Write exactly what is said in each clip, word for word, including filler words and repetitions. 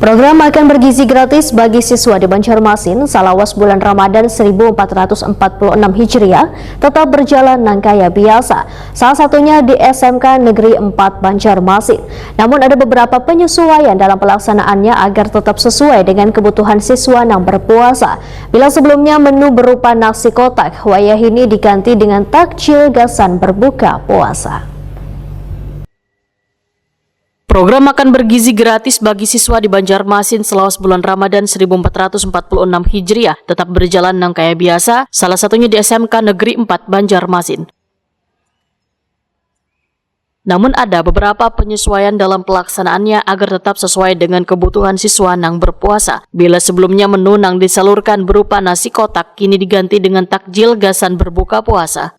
Program makan bergizi gratis bagi siswa di Banjarmasin salawas bulan Ramadan seribu empat ratus empat puluh enam Hijriah tetap berjalan nang kaya biasa, salah satunya di S M K Negeri empat Banjarmasin. Namun ada beberapa penyesuaian dalam pelaksanaannya agar tetap sesuai dengan kebutuhan siswa nang berpuasa. Bila sebelumnya menu berupa nasi kotak, wayahini diganti dengan takjil gasan berbuka puasa. Program makan bergizi gratis bagi siswa di Banjarmasin selawas bulan Ramadan seribu empat ratus empat puluh enam Hijriah tetap berjalan nang kaya biasa, salah satunya di S M K Negeri empat Banjarmasin. Namun ada beberapa penyesuaian dalam pelaksanaannya agar tetap sesuai dengan kebutuhan siswa nang berpuasa. Bila sebelumnya menu nang disalurkan berupa nasi kotak, kini diganti dengan takjil gasan berbuka puasa.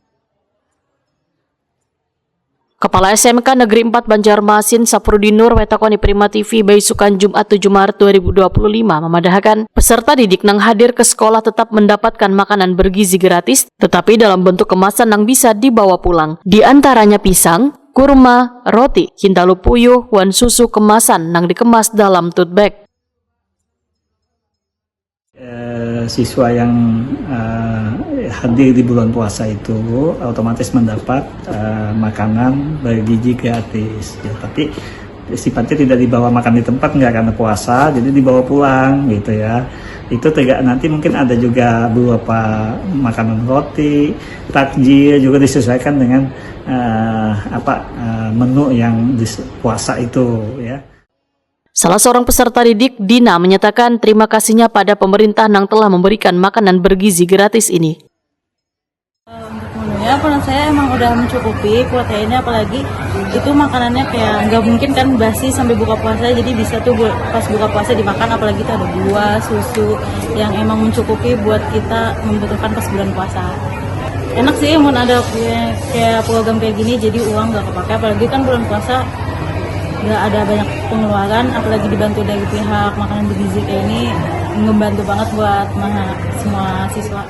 Kepala S M K Negeri empat Banjarmasin, Saprudinur, wetakoni Prima T V baisukan Jumat tujuh Maret dua ribu dua puluh lima, memadahakan peserta didik nang hadir ke sekolah tetap mendapatkan makanan bergizi gratis, tetapi dalam bentuk kemasan nang bisa dibawa pulang. Di antaranya pisang, kurma, roti, hintalu puyuh, wan susu kemasan nang dikemas dalam tote bag. Eh, siswa yang eh, hadir di bulan puasa itu otomatis mendapat eh, makanan bergizi gratis. Ya, tapi sifatnya tidak dibawa makan di tempat, nggak, karena puasa, jadi dibawa pulang gitu ya. Itu tidak, nanti mungkin ada juga berupa makanan roti, takjil, juga disesuaikan dengan eh, apa eh, menu yang di puasa itu ya. Salah seorang peserta didik, Dina, menyatakan terima kasihnya pada pemerintah nang telah memberikan makanan bergizi gratis ini. Untuk menunya, menurut saya emang udah mencukupi proteinnya, apalagi itu makanannya kayak nggak mungkin kan basi sampai buka puasa, jadi bisa tuh bu- pas buka puasa dimakan, apalagi itu ada buah, susu yang emang mencukupi buat kita membutuhkan pas bulan puasa. Enak sih, mun ada kayak, kayak program kayak gini, jadi uang nggak kepake, apalagi kan bulan puasa nggak ada banyak pengeluaran, apalagi dibantu dari pihak makanan bergizi kayak ini, ngebantu banget buat mana semua siswa.